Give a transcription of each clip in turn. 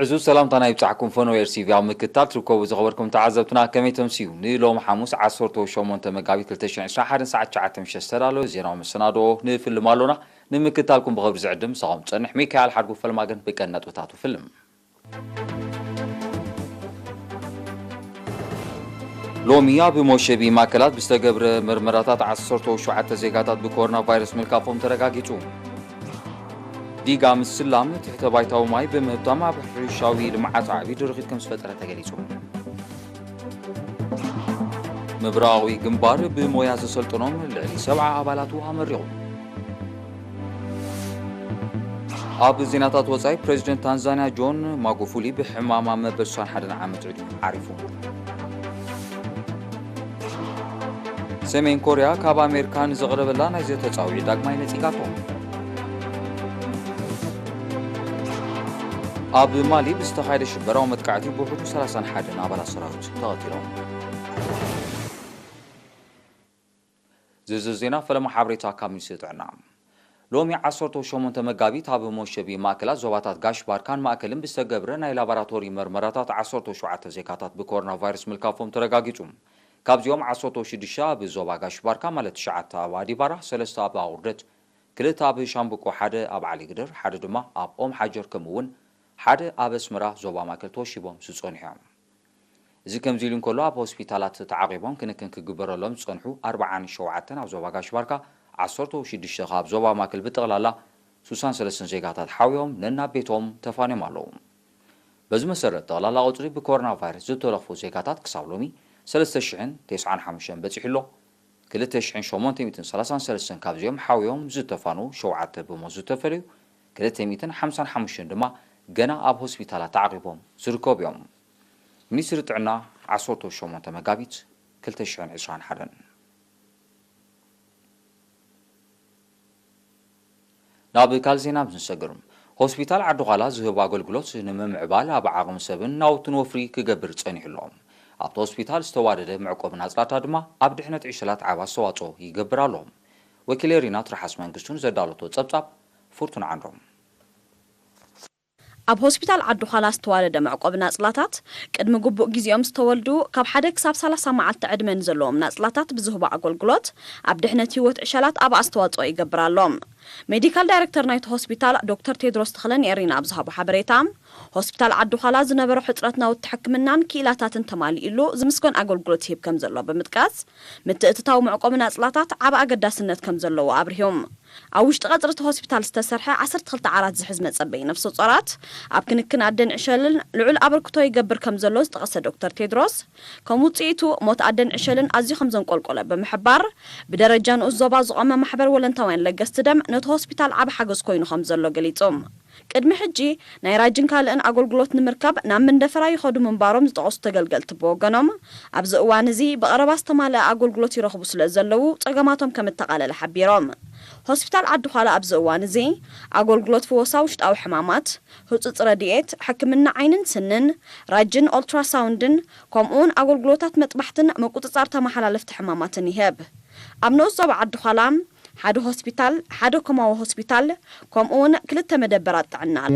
እዚ ሰላምታና ይብጻሕኩም። ፈነወ ኤርሲቪ ኣብ ምክትታል ትርከቡ ዝኸበርኩም ተዓዘብትና ከመይ ተምስዩ? ንሎሚ ሓሙስ ዓሰርተ ሸሞንተ መጋቢት ክልተ ሽሕን ዕስራን ሓደን ሰዓት ትሽዓተ ምሸት ዝተዳለወ ዜናዊ መሰናድኦ ንፍልም ኣሎና። ንምክትታልኩም ብኽብሪ ዝዕድም ምሳኹም ዝጸንሕ ሚካኤል ሓድጉ ፈልማገን። ብቀንዲ ነጥብታቱ ፍልም። ሎሚ ኣብ መሸቢ ማእከላት ብዝተገብረ መርመራታት ዓሰርተ ሸውዓተ ዜጋታት ብኮሮና ቫይረስ ምልካፎም ተረጋጊጹ። ዲጋ ምስላም ትሕተ ባይታዊ ማይ ብምህብታም ኣብ ሕርሻዊ ልምዓት ዓቢ ድርኺት ከም ዝፈጠረ ተገሊጹ። ምብራቓዊ ግንባር ብሞያ ዘሰልጠኖም ልዕሊ ሰብዓ ኣባላቱ ኣመሪቑ። ኣብ ዜናታት ወጻኢ፣ ፕሬዚደንት ታንዛንያ ጆን ማጉፉሊ ብሕማም ኣብ መበል ስሳን ሓደን ዓመት ዕድሚኡ ዓሪፉ። ሰሜን ኮርያ ካብ ኣሜሪካ ንዘቕረበላ ናይ ዘተ ጻውዒት ዳግማይ ነጺጋቶ። ኣብ ማሊ ብዝተኻየደ ሽበራዊ መጥቃዕቲ ብውሕዱ ሰላሳን ሓደን ኣባላት ሰራዊት ተቐቲሎም። ዝርዝር ዜና ፈለማ ሓበሬታ ካብ ሚኒስትሪ ጥዕና። ሎሚ ዓሰርተ ሸሞንተ መጋቢት ኣብ መሸቢ ማእከላት ዞባታት ጋሽ ባርካን ማእከልን ብዝተገብረ ናይ ላቦራቶሪ መርመራታት ዓሰርተ ሸውዓተ ዜጋታት ብኮሮና ቫይረስ ምልካፎም ተረጋጊጹ። ካብዚኦም ዓሰርተ ሽዱሽተ ኣብ ዞባ ጋሽ ባርካ ማለት ትሽዓተ ኣብ ኣዲባራ፣ ሰለስተ ኣብ ኣቑርደት፣ ክልተ ኣብ ሻምብቆ፣ ሓደ ኣብ ዓሊ ግድር፣ ሓደ ድማ ኣብ ኦም ሓጀር ከምኡ እውን ሓደ ኣብ ኣስመራ ዞባ ማእከል ተወሺቦም ዝጸንሑ እዮም። እዚ ከምዚ ኢሉ እንከሎ፣ ኣብ ሆስፒታላት ተዓቒቦም ክንክን ክግበረሎም ዝጸንሑ ኣርብዓን ሸውዓተን ኣብ ዞባ ጋሽ ባርካ፣ ዓሰርተ ሽዱሽተ ካብ ዞባ ማእከል ብጠቕላላ ስሳን ሰለስተን ዜጋታት ሓውዮም ነናብ ቤቶም ተፋንዮም ኣለዉ። በዚ መሰረት ጠቕላላ ቁጽሪ ብኮሮና ቫይረስ ዝተለኽፉ ዜጋታት ክሳብ ሎሚ ሰለስተ ሽሕን ተስዓን ሓሙሽተን በጺሑ ኣሎ። ክልተ ሽሕን ሸሞንተ ሚእትን ሰላሳን ሰለስተን ካብዚኦም ሓውዮም ዝተፋኑ፣ ሸውዓተ ብሞት ዝተፈለዩ፣ ክልተ ሚእትን ሓምሳን ሓሙሽተን ድማ ገና ኣብ ሆስፒታላት ተዓቒቦም ዝርከቡ እዮም። ሚኒስትሪ ጥዕና ዓሰርተ ሸሞንተ መጋቢት ክልተ ሽሕን ዕስራን ሓደን። ናብ ካልእ ዜና ምስ ንሰግር፣ ሆስፒታል ዓዲ ዃላ ዝህቦ ኣገልግሎት ንምምዕባል ኣብ ዓቕሚ ሰብን ናውትን ወፍሪ ክገብር ጸኒሑ ኣሎ። ኣብቲ ሆስፒታል ዝተዋደደ መዕቆቢ ናጽላታ ድማ ኣብ ድሕነት ዕሸላት ዓቢ ኣስተዋጽኦ ይገብር ኣሎ። ወኪለይ ሪና ትርሓስ መንግስቱ ንዘዳለቶ ጸብጻብ ፍርቱን ዓንዶም። ኣብ ሆስፒታል ዓዲ ዃላ ዝተዋደደ መዕቆቢ ናጽላታት፣ ቅድሚ ግቡእ ግዜኦም ዝተወልዱ ካብ ሓደ ክሳብ ሰላሳ መዓልቲ ዕድመ ንዘለዎም ናጽላታት ብዝህቦ ኣገልግሎት፣ ኣብ ድሕነት ህይወት ዕሸላት ዓቢ ኣስተዋጽኦ ይገብር ኣሎ። ሜዲካል ዳይሬክተር ናይቲ ሆስፒታል ዶክተር ቴድሮስ ተኽለ ንኤሪና ኣብ ዝሃቦ ሓበሬታ፣ ሆስፒታል ዓዲ ዃላ ዝነበሮ ሕጽረት ናውቲ ሕክምናን ክኢላታትን ተማሊኡሉ ዝምስገን ኣገልግሎት ይህብ ከም ዘሎ ብምጥቃስ፣ ምትእትታው መዕቆቢ ናጽላታት ዓቢ ኣገዳስነት ከም ዘለዎ ኣብሪሆም። ኣብ ውሽጢ ቀጽሪ እቲ ሆስፒታል ዝተሰርሐ ዓሰርተ ክልተ ዓራት ዝሕዝ መጸበዪ ነፍሰ ጾራት፣ ኣብ ክንክን ኣደን ዕሸልን ልዑል ኣበርክቶ ይገብር ከም ዘሎ ዝጠቐሰ ዶክተር ቴድሮስ፣ ከም ውጽኢቱ ሞት ኣደን ዕሸልን ኣዝዩ ከም ዘንቆልቆለ ብምሕባር፣ ብደረጃ ንኡስ ዞባ ዝቖመ ማሕበር ወለንታውያን ለገስቲ ደም ነቲ ሆስፒታል ዓቢ ሓገዝ ኮይኑ ከም ዘሎ ገሊጹ። ቅድሚ ሕጂ ናይ ራጅን ካልእን ኣገልግሎት ንምርካብ ናብ መንደፈራ ይኸዱ ምንባሮም ዝጠቐሱ ተገልገልቲ ብወገኖም፣ ኣብዚ እዋን እዚ ብቐረባ ዝተማልአ ኣገልግሎት ይረኽቡ ስለ ዘለዉ ጸገማቶም ከም እተቓለለ ሓቢሮም። ሆስፒታል ዓዲ ዃላ ኣብዚ እዋን እዚ ኣገልግሎት ፍወሳ ውሽጣዊ ሕማማት፣ ህጹጽ ረድኤት፣ ሕክምና ዓይንን ስንን፣ ራጅን ኦልትራሳውንድን፣ ከምኡውን ኣገልግሎታት መጥባሕትን ምቁጽጻር ተመሓላለፍቲ ሕማማትን ይህብ። ኣብ ንኡስ ዞባ ዓዲ ዃላ ሓደ ሆስፒታል፣ ሓደ ኮማዊ ሆስፒታል፣ ከምኡውን ክልተ መደበራት ጥዕና ኣሎ።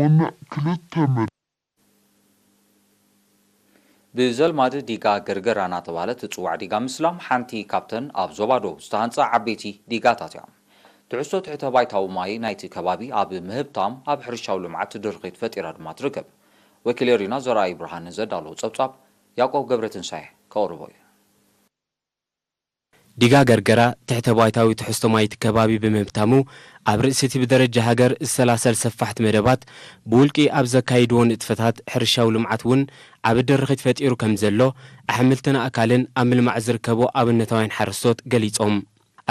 ብዘልማድ ዲጋ ገርገራ እናተባህለት ትጽዋዕ ዲጋ ምስላም ሓንቲ ካብተን ኣብ ዞባ ደቡብ ዝተሃንጻ ዓበይቲ ዲጋታት እያ። ትሕዝቶ ትሕተ ባይታዊ ማይ ናይቲ ከባቢ ኣብ ምህብታም ኣብ ሕርሻዊ ልምዓት ድርኺት ፈጢራ ድማ ትርከብ። ወኪል ኤሪና ዘርኣይ ብርሃን ዘዳለዎ ጸብጻብ ያዕቆብ ገብረትንሳኤ ከቕርቦ እዩ። ዲጋ ገርገራ ትሕተ ባይታዊ ትሕዝቶ ማይ እቲ ከባቢ ብምህብታሙ፣ ኣብ ርእሲ እቲ ብደረጃ ሃገር ዝሰላሰል ሰፋሕቲ መደባት ብውልቂ ኣብ ዘካይድዎ ንጥፈታት ሕርሻዊ ልምዓት እውን ዓቢ ድርኺት ፈጢሩ ከም ዘሎ ኣሕምልትን ኣእካልን ኣብ ምልማዕ ዝርከቡ ኣብነታውያን ሓረስቶት ገሊጾም።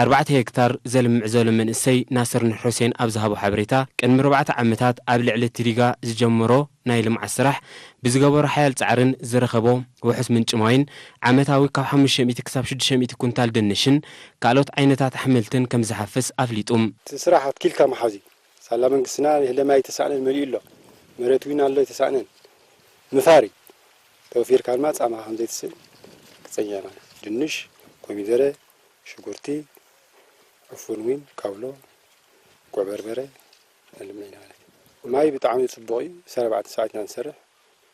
ኣርባዕተ ሄክታር ዘልምዕ ዘሎ መንእሰይ ናስር ኑር ሑሴን ኣብ ዝሃቦ ሓበሬታ፣ ቅድሚ ኣርባዕተ ዓመታት ኣብ ልዕሊ እቲ ዲጋ ዝጀመሮ ናይ ልምዓት ስራሕ ብዝገበሮ ሓያል ጻዕርን ዝረኸቦ ውሑስ ምንጪ ማይን ዓመታዊ ካብ ሓሙሽተ ሚእቲ ክሳብ ሽዱሽተ ሚእቲ ኩንታል ድንሽን ካልኦት ዓይነታት ኣሕምልትን ከም ዝሓፍስ ኣፍሊጡ። እቲ ስራሕ ኣትኪልካ ምሓዝ እዩ። ሳላ መንግስትና ንህለ ማይ ኣይተሳእነን መሊኡ ኣሎ። መሬት እውን ኣሎ ኣይተሳእነን። ምፋር እዩ። ተወፊርካ ድማ ጻማ ከም ዘይትስእን ክጸኛ ማለት። ድንሽ፣ ኮሚደረ፣ ሽጉርቲ፣ ዕፉን እውን፣ ካውሎ፣ ጉዕ በርበረ፣ ነልምዕ ኢና ማለት እዩ። ማይ ብጣዕሚ ጽቡቕ እዩ። ሰለስተ ኣርባዕተ ሰዓት ኢና ንሰርሕ።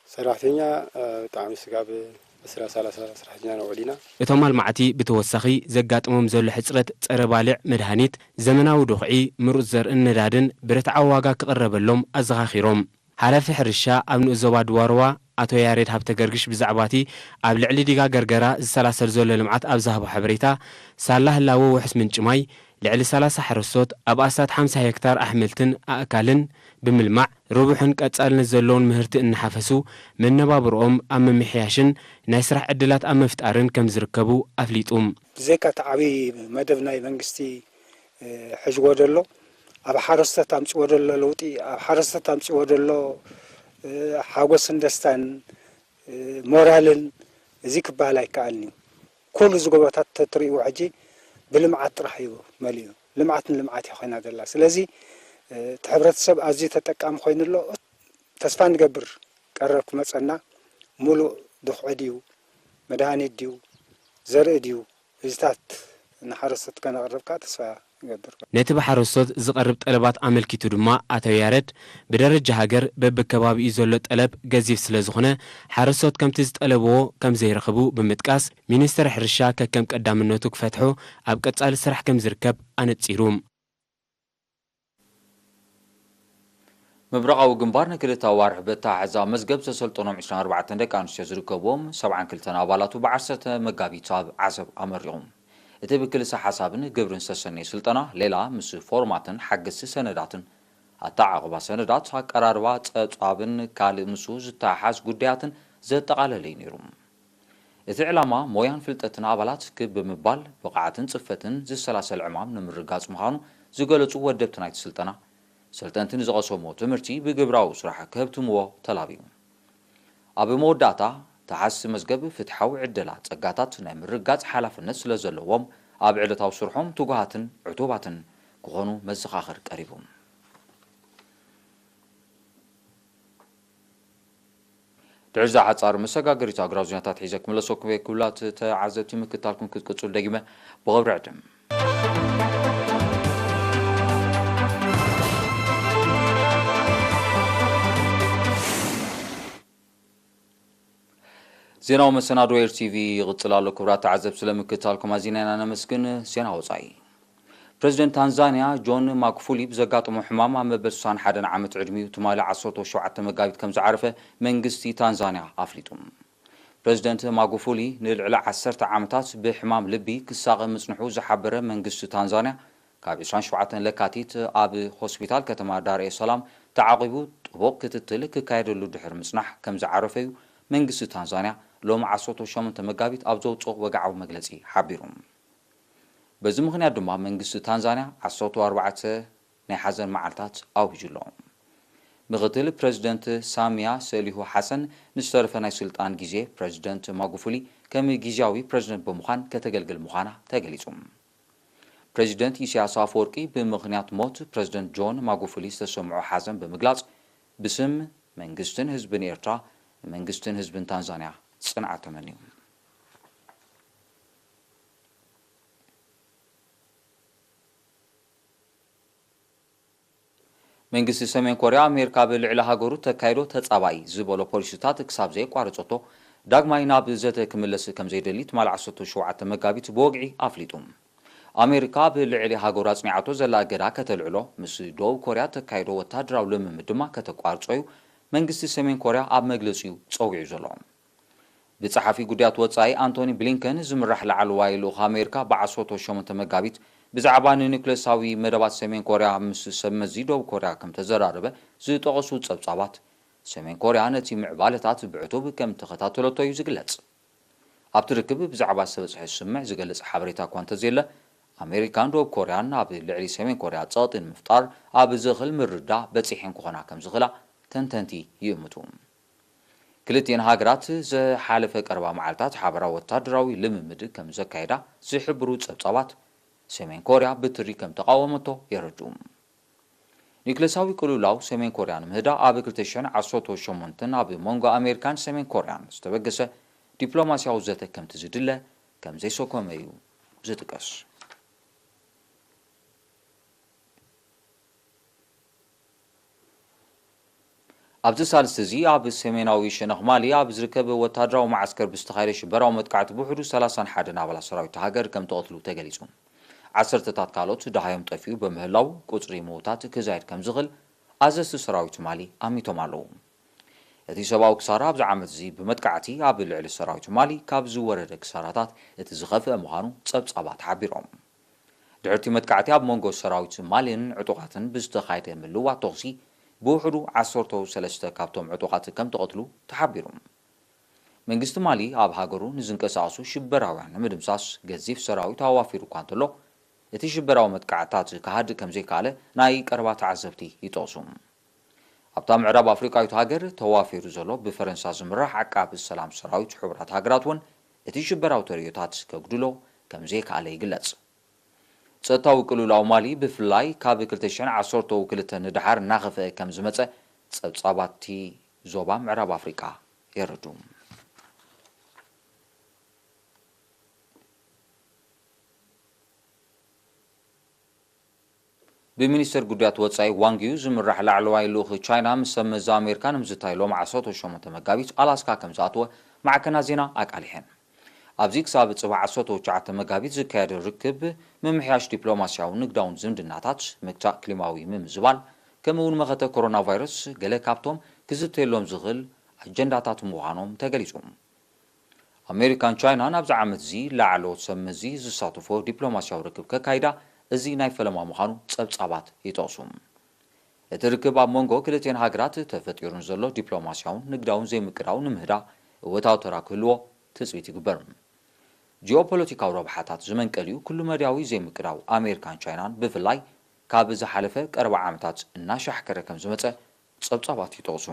ሰራሕተኛ፣ እ፣ ብጣዕሚ ስጋብ ዕስራ ሰላሳ ሰራሕተኛ ነውዕል ኢና። እቶም ኣልማዕቲ ብተወሳኺ ዘጋጥሞም ዘሎ ሕፅረት ፀረ ባልዕ መድሃኒት፣ ዘመናዊ ዱኽዒ፣ ምሩፅ ዘርእን ነዳድን ብርትዓዊ ዋጋ ክቕረበሎም ኣዘኻኺሮም። ሓላፊ ሕርሻ ኣብ ንኡስ ዞባ ድዋርዋ ኣቶ ያሬድ ሃብተገርግሽ ብዛዕባ እቲ ኣብ ልዕሊ ዲጋ ገርገራ ዝሰላሰል ዘሎ ልምዓት ኣብ ዝሃቦ ሓበሬታ፣ ሳላ ህላወ ውሑስ ምንጪ ማይ፣ ልዕሊ ሰላሳ ሓረስቶት ኣብ ኣስታት ሓምሳ ሄክታር ኣሕምልትን ኣእካልን ብምልማዕ፣ ርቡሕን ቀጻልነት ዘለዎን ምህርቲ እናሓፈሱ፣ መነባብሮኦም ኣብ ምምሕያሽን ናይ ስራሕ ዕድላት ኣብ ምፍጣርን ከም ዝርከቡ ኣፍሊጡ። ብዘይካ እቲ ዓብዪ መደብ ናይ መንግስቲ፣ እ፣ ሕዝዎ ዘሎ፣ ኣብ ሓረስቶት ኣምፅዎ ዘሎ ለውጢ፣ ኣብ ሓረስቶት ኣምፅዎ ዘሎ፣ እ፣ ሓጎስን ደስታን፣ እ፣ ሞራልን፣ እዚ ክበሃል ኣይከኣልን እዩ። ኩሉ እዚ ጎቦታት ተትርእይዎ ሕጂ ብልምዓት ጥራሕ እዩ መሊኡ። ልምዓት ንልምዓት እያ ኮይና ዘላ። ስለዚ፣ እ፣ እቲ ሕብረተሰብ ኣዝዩ ተጠቃሚ ኮይኑ ኣሎ። ተስፋ ንገብር ቀረብ ክመጸና፣ ሙሉእ ዱኽዒ ድዩ፣ መድሃኒት ድዩ፣ ዘርኢ ድዩ፣ እዚታት ንሓረስቶት ከነቕርብ ከኣ ተስፋ ንገብር። ነቲ ብሓረስቶት ዝቐርብ ጠለባት ኣመልኪቱ ድማ ኣቶ ያረድ፣ ብደረጃ ሃገር በብከባቢኡ ዘሎ ጠለብ ገዚፍ ስለ ዝኾነ፣ ሓረስቶት ከምቲ ዝጠለብዎ ከም ዘይረኽቡ ብምጥቃስ፣ ሚኒስትሪ ሕርሻ ከከም ቀዳምነቱ ክፈትሖ ኣብ ቀጻሊ ስራሕ ከም ዝርከብ ኣነጺሩ። ምብራቓዊ ግንባር ንክልተ ኣዋርሕ በተሓሕዝ ኣብ መዝገብ ዘሰልጠኖም ዕስራን ኣርባዕተን ደቂ ኣንስትዮ ዝርከብዎም ሰብዓን ክልተን ኣባላቱ ብዓሰርተ መጋቢት ኣብ ዓሰብ ኣመሪቑ። እቲ ብክልሰ ሓሳብን ግብርን ዝተሰነየ ስልጠና ሌላ ምስ ፎርማትን ሓገዝቲ ሰነዳትን ኣተዓቕባ ሰነዳት ኣቀራርባ ጸብጻብን ካልእ ምስኡ ዝተሓሓዝ ጉዳያትን ዘጠቓለለ እዩ ነይሩ። እቲ ዕላማ ሞያን ፍልጠትን ኣባላት ክብ ብምባል ብቕዓትን ጽፈትን ዝሰላሰል ዕማም ንምርጋጽ ምዃኑ ዝገለጹ ወደብቲ ናይቲ ስልጠና፣ ሰልጠንቲ ንዝቐሰምዎ ትምህርቲ ብግብራዊ ስራሕ ከህብትምዎ ተላብዩ። ኣብ መወዳእታ፣ ተሓዝቲ መዝገብ ፍትሓዊ ዕደላ ጸጋታት ናይ ምርጋጽ ሓላፍነት ስለ ዘለዎም፣ ኣብ ዕለታዊ ስርሖም ትጉሃትን ዕቱባትን ክኾኑ መዘኻኽር ቀሪቡ። ድሕሪ እዛ ሓጻር መሰጋገሪት ኣግራብ ዜናታት ሒዘ ክምለሰኩም እየ። ክቡላት ተዓዘብቲ፣ ምክትታልኩም ክትቅጽሉ ደጊመ ብኽብሪ ዕድም። ዜናዊ መሰናዶ ኤር ቲቪ ይቕጽል ኣሎ። ክቡራት ተዓዘብቲ፣ ስለ ምክትታልኩም ኣዚና ኢና ነመስግን። ዜና ወጻኢ። ፕረዚደንት ታንዛንያ ጆን ማጉፉሊ ብዘጋጠሞ ሕማም ኣብ መበል ስሳን ሓደን ዓመት ዕድሚኡ ትማሊ ዓሰርተ ሸውዓተ መጋቢት ከም ዝዓረፈ መንግስቲ ታንዛንያ ኣፍሊጡ። ፕረዚደንት ማጉፉሊ ንልዕሊ ዓሰርተ ዓመታት ብሕማም ልቢ ክሳቐ ምጽንሑ ዝሓበረ መንግስቲ ታንዛንያ፣ ካብ ዕስራን ሸውዓተን ለካቲት ኣብ ሆስፒታል ከተማ ዳር ኤስ ሰላም ተዓቒቡ ጥቡቕ ክትትል ክካየደሉ ድሕሪ ምጽናሕ ከም ዝዓረፈ እዩ መንግስቲ ታንዛንያ ሎሚ ዓሰርተ ሸሞንተ መጋቢት ኣብ ዘውጽኦ ወግዓዊ መግለጺ ሓቢሩ። በዚ ምኽንያት ድማ መንግስቲ ታንዛንያ ዓሰርተ ኣርባዕተ ናይ ሓዘን መዓልታት ኣዊጁ ኣሎ። ምኽትል ፕረዚደንት ሳምያ ሰሊሁ ሓሰን ንዝተረፈ ናይ ስልጣን ግዜ ፕረዚደንት ማጉፉሊ ከም ግዝያዊ ፕረዚደንት ብምዃን ከተገልግል ምዃና ተገሊጹ። ፕረዚደንት ኢሳያስ ኣፈወርቂ ብምኽንያት ሞት ፕረዚደንት ጆን ማጉፉሊ ዝተሰምዖ ሓዘን ብምግላጽ፣ ብስም መንግስትን ህዝብን ኤርትራ፣ መንግስትን ህዝብን ታንዛንያ ጽንዓት ተመንዩ። መንግስቲ ሰሜን ኮርያ፣ ኣሜሪካ ኣብ ልዕሊ ሃገሩ ተካይዶ ተጻባኢ ዝበሎ ፖሊሲታት ክሳብ ዘየቋረጸቶ፣ ዳግማይ ናብ ዘተ ክምለስ ከም ዘይደሊ ትማሊ ዓሰርተ ሸውዓተ መጋቢት ብወግዒ ኣፍሊጡ። ኣሜሪካ ኣብ ልዕሊ ሃገሩ ኣጽኒዓቶ ዘላ እገዳ ከተልዕሎ፣ ምስ ደቡብ ኮርያ ተካይዶ ወታደራዊ ልምምድ ድማ ከተቋርጾ እዩ መንግስቲ ሰሜን ኮርያ ኣብ መግለጺኡ ጸዊዑ ዘሎ። ብጸሓፊ ጉዳያት ወጻኢ ኣንቶኒ ብሊንከን ዝምራሕ ላዕለዋይ ልኡኽ ኣሜሪካ ብዓሰርተ ሸሞንተ መጋቢት ብዛዕባ ንኒውክለሳዊ መደባት ሰሜን ኮርያ ምስ ሰብ መዚ ደቡብ ኮርያ ከም ተዘራረበ ዝጠቐሱ ጸብጻባት፣ ሰሜን ኮርያ ነቲ ምዕባለታት ብዕቱብ ከም ተኸታተለቶ እዩ ዝግለጽ። ኣብቲ ርክብ ብዛዕባ ዝተበጽሐ ስምምዕ ዝገልጽ ሓበሬታ እኳ እንተዘየለ፣ ኣሜሪካን ደቡብ ኮርያን ኣብ ልዕሊ ሰሜን ኮርያ ጸቕጢ ንምፍጣር ኣብ ዝኽእል ምርድዳእ በጺሐን ክኾና ከም ዝኽእላ ተንተንቲ ይእምቱ። ክልቲኤን ሃገራት ዝሓለፈ ቀረባ መዓልታት ሓበራዊ ወታደራዊ ልምምድ ከም ዘካየዳ ዝሕብሩ ጸብጻባት፣ ሰሜን ኮርያ ብትሪ ከም ተቓወመቶ የረድኡ። ኒክለሳዊ ቅልውላው ሰሜን ኮርያ ንምህዳእ ኣብ ክልተ ሽሕን ዓሰርተ ሸሞንተን ኣብ መንጎ ኣሜሪካን ሰሜን ኮርያን ዝተበገሰ ዲፕሎማስያዊ ዘተ ከምቲ ዝድለ ከም ዘይሰኮመ እዩ ዝጥቀስ። ኣብዚ ሳልስቲ እዚ ኣብ ሰሜናዊ ሸነኽ ማሊ ኣብ ዝርከብ ወታደራዊ መዓስከር ብዝተኻየደ ሽበራዊ መጥቃዕቲ ብውሕዱ ሰላሳን ሓደን ኣባላት ሰራዊት ሃገር ከም ተቐትሉ ተገሊጹ። ዓሰርተታት ካልኦት ደሃዮም ጠፊኡ ብምህላው ቁጽሪ ምዉታት ክዛይድ ከም ዝኽእል ኣዘዝቲ ሰራዊት ማሊ ኣሚቶም ኣለዉ። እቲ ሰብኣዊ ክሳራ ኣብዚ ዓመት እዚ ብመጥቃዕቲ ኣብ ልዕሊ ሰራዊት ማሊ ካብ ዝወረደ ክሳራታት እቲ ዝኸፍአ ምዃኑ ጸብጻባት ሓቢሮም። ድሕርቲ መጥቃዕቲ ኣብ መንጎ ሰራዊት ማሊን ዕጡቓትን ብዝተኻየደ ምልዋት ተኹሲ ብውሕዱ ዓሰርተ ሰለስተ ካብቶም ዕጡቓት ከም ተቐትሉ ተሓቢሩ። መንግስቲ ማሊ ኣብ ሃገሩ ንዝንቀሳቐሱ ሽበራውያን ንምድምሳስ ገዚፍ ሰራዊት ኣዋፊሩ እኳ እንተሎ፣ እቲ ሽበራዊ መጥቃዕታት ክሃድእ ከም ዘይከኣለ ናይ ቀረባ ተዓዘብቲ ይጠቕሱ። ኣብታ ምዕራብ ኣፍሪቃዊት ሃገር ተዋፊሩ ዘሎ ብፈረንሳ ዝምራሕ ዓቃቢ ሰላም ሰራዊት ሕቡራት ሃገራት እውን እቲ ሽበራዊ ተርእዮታት ከጉድሎ ከም ዘይከኣለ ይግለጽ። ጸጥታዊ ቅልውላው ማሊ ብፍላይ ካብ ክልተ ሽሕን ዓሰርተው ክልተ ንደሓር እናኸፍአ ከም ዝመጸ ጸብጻባት'ቲ ዞባ ምዕራብ ኣፍሪቃ የረድኡ። ብሚኒስተር ጉዳያት ወጻኢ ዋንግ ዩ ዝምራሕ ላዕለዋይ ልኡኽ ቻይና ምስ ሰብ መዚ ኣሜሪካ ንምዝታይ ሎም ዓሰርተ ሸሞንተ መጋቢት ኣላስካ ከም ዝኣተወ ማዕከናት ዜና ኣቃሊሐን። ኣብዚ ክሳብ ጽባሕ ዓሰርተ ትሽዓተ መጋቢት ዝካየድ ርክብ፣ ምምሕያሽ ዲፕሎማስያውን ንግዳውን ዝምድናታት፣ ምግታእ ክሊማዊ ምምዝባል፣ ከምኡ እውን መኸተ ኮሮና ቫይረስ ገለ ካብቶም ክዝተየሎም ዝኽእል ኣጀንዳታት ምዃኖም ተገሊጹ። ኣሜሪካን ቻይናን ኣብዚ ዓመት እዚ ላዕለዎት ሰብ መዚ ዝሳተፎ ዲፕሎማስያዊ ርክብ ከካይዳ እዚ ናይ ፈለማ ምዃኑ ጸብጻባት ይጠቕሱ። እቲ ርክብ ኣብ መንጎ ክልቲኤን ሃገራት ተፈጢሩ ንዘሎ ዲፕሎማስያውን ንግዳውን ዘይምቅዳው ንምህዳ እወታዊ ተራ ክህልዎ ትጽቢት ይግበር። ጂኦፖለቲካዊ ረብሓታት ዝመንቀል እዩ፣ ኩሉ መዳያዊ ዘይምቅዳው ኣሜሪካን ቻይናን ብፍላይ ካብ ዝሓለፈ ቀረባ ዓመታት እናሻሕከረ ከም ዝመጸ ጸብጻባት ይጠቕሱ።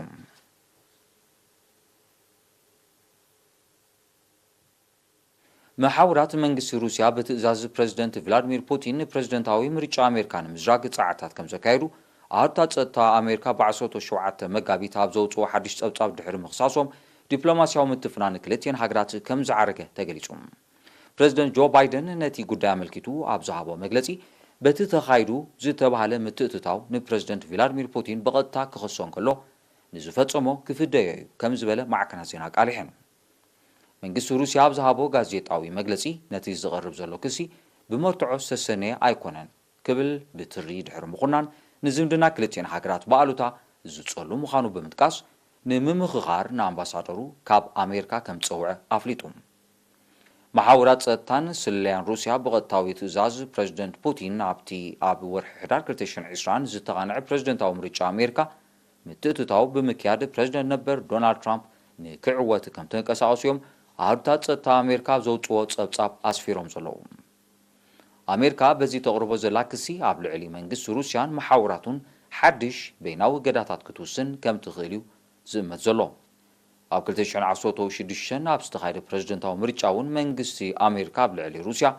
መሓውራት መንግስቲ ሩስያ ብትእዛዝ ፕረዚደንት ቭላድሚር ፑቲን ንፕረዚደንታዊ ምርጫ ኣሜሪካ ንምዝራግ ጻዕርታት ከም ዘካየዱ ኣሃዱታት ጸጥታ ኣሜሪካ ብ ዓሰርተ ሸውዓተ መጋቢት ኣብ ዘውጽኦ ሓድሽ ጸብጻብ ድሕሪ ምኽሳሶም፣ ዲፕሎማስያዊ ምትፍናን ክልቲኤን ሃገራት ከም ዝዓረገ ተገሊጹ። ፕረዚደንት ጆ ባይደን ነቲ ጉዳይ ኣመልኪቱ ኣብ ዝሃቦ መግለጺ፣ በቲ ተኻይዱ ዝተባህለ ምትእትታው ንፕረዚደንት ቭላድሚር ፑቲን ብቐጥታ ክኸሶ እንከሎ፣ ንዝፈጸሞ ክፍደዮ እዩ ከም ዝበለ ማዕከናት ዜና ኣቃሊሐን። መንግስቲ ሩስያ ኣብ ዝሃቦ ጋዜጣዊ መግለጺ፣ ነቲ ዝቐርብ ዘሎ ክሲ ብመርትዖ ዝተሰነየ ኣይኮነን ክብል ብትሪ ድሕሪ ምኹናን፣ ንዝምድና ክልቲኤን ሃገራት ብኣሉታ ዝጸሉ ምዃኑ ብምጥቃስ፣ ንምምኽኻር ንኣምባሳደሩ ካብ ኣሜሪካ ከም ዝጸውዐ ኣፍሊጡ። መሓውራት ጸጥታን ስለያን ሩስያ ብቐጥታዊ ትእዛዝ ፕረዚደንት ፑቲን ኣብቲ ኣብ ወርሒ ሕዳር ክልተ ሽሕን ዕስራን ዝተቓንዐ ፕረዚደንታዊ ምርጫ ኣሜሪካ ምትእትታው ብምክያድ ፕረዚደንት ነበር ዶናልድ ትራምፕ ንክዕወት ከም ተንቀሳቐሱ እዮም ኣሃዱታት ጸጥታ ኣሜሪካ ኣብ ዘውጽዎ ጸብጻብ ኣስፊሮም ዘለዉ። ኣሜሪካ በዚ ተቕርቦ ዘላ ክሲ ኣብ ልዕሊ መንግስቲ ሩስያን መሓውራቱን ሓድሽ በይናዊ እገዳታት ክትውስን ከም ትኽእል እዩ ዝእመት ዘሎ። ኣብ ክልተ ሽሕን ዓሰርተ ሽዱሽተን ኣብ ዝተኻየደ ፕረዚደንታዊ ምርጫ እውን መንግስቲ ኣሜሪካ ኣብ ልዕሊ ሩስያ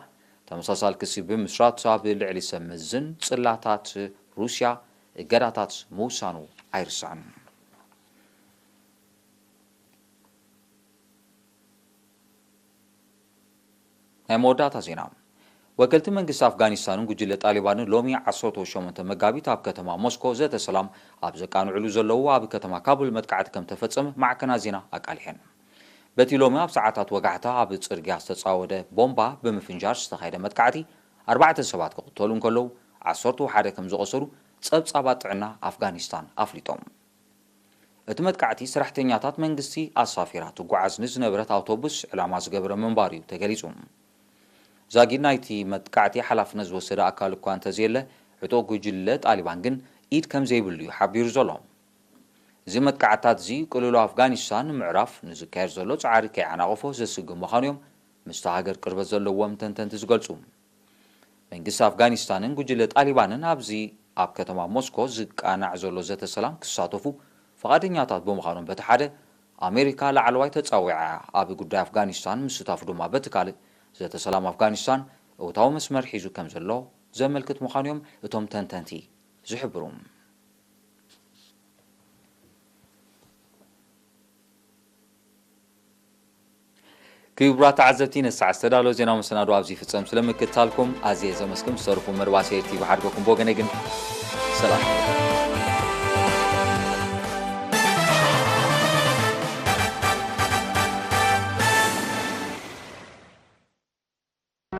ተመሳሳሊ ክሲ ብምስራት ኣብ ልዕሊ ሰብ መዝን ጽላታት ሩስያ እገዳታት ምውሳኑ ኣይርሳዕን። ናይ መወዳእታ ዜና። ወከልቲ መንግስቲ ኣፍጋኒስታንን ጉጅለ ጣሊባንን ሎሚ ዓሰርተ ሸሞንተ መጋቢት ኣብ ከተማ ሞስኮ ዘተ ሰላም ኣብ ዘቃንዕሉ ዘለዉ ኣብ ከተማ ካቡል መጥቃዕቲ ከም ተፈጸመ ማዕከናት ዜና ኣቃሊሐን። በቲ ሎሚ ኣብ ሰዓታት ወጋሕታ ኣብ ጽርግያ ዝተጻወደ ቦምባ ብምፍንጃር ዝተኻየደ መጥቃዕቲ ኣርባዕተ ሰባት ክቕተሉ እንከለዉ ዓሰርተ ሓደ ከም ዝቖሰሉ ጸብጻባት ጥዕና ኣፍጋኒስታን ኣፍሊጦም። እቲ መጥቃዕቲ ሰራሕተኛታት መንግስቲ ኣሳፊራ ትጓዓዝ ንዝነበረት ኣውቶቡስ ዕላማ ዝገበረ ምንባሩ እዩ ተገሊጹ። ዛጊድ ናይቲ መጥቃዕቲ ሓላፍነት ዝወሰደ ኣካል እኳ እንተዘየለ፣ ዕጡቕ ጉጅለ ጣሊባን ግን ኢድ ከም ዘይብሉ እዩ ሓቢሩ ዘሎ። እዚ መጥቃዕትታት እዚ ቅልውላው ኣፍጋኒስታን ንምዕራፍ ንዝካየድ ዘሎ ጻዕሪ ከይዓናቕፎ ዘስግእ ምዃኑ እዮም ምስታ ሃገር ቅርበት ዘለዎም ተንተንቲ ዝገልጹ። መንግስቲ ኣፍጋኒስታንን ጉጅለ ጣሊባንን ኣብዚ ኣብ ከተማ ሞስኮ ዝቃናዕ ዘሎ ዘተ ሰላም ክሳተፉ ፍቓደኛታት ብምዃኖም በቲ ሓደ፣ ኣሜሪካ ላዕለዋይ ተጻዊዓ እያ። ኣብ ጉዳይ ኣፍጋኒስታን ምስታፉ ድማ በቲ ካልእ፣ ዘተ ሰላም ኣፍጋኒስታን እውታዊ መስመር ሒዙ ከም ዘሎ ዘመልክት ምዃኑ እዮም እቶም ተንተንቲ ዝሕብሩ። ክቡራት ተዓዘብቲ፣ ነዚ ሰዓት ዝተዳለወ ዜናዊ መሰናዶ ኣብዚ ይፍጸም። ስለምክትታልኩም ኣዝየ ዘመስግን። ዝተረፉ መደባት ቲቪ ሓድገኩም። ብወገነይ ግን ሰላም።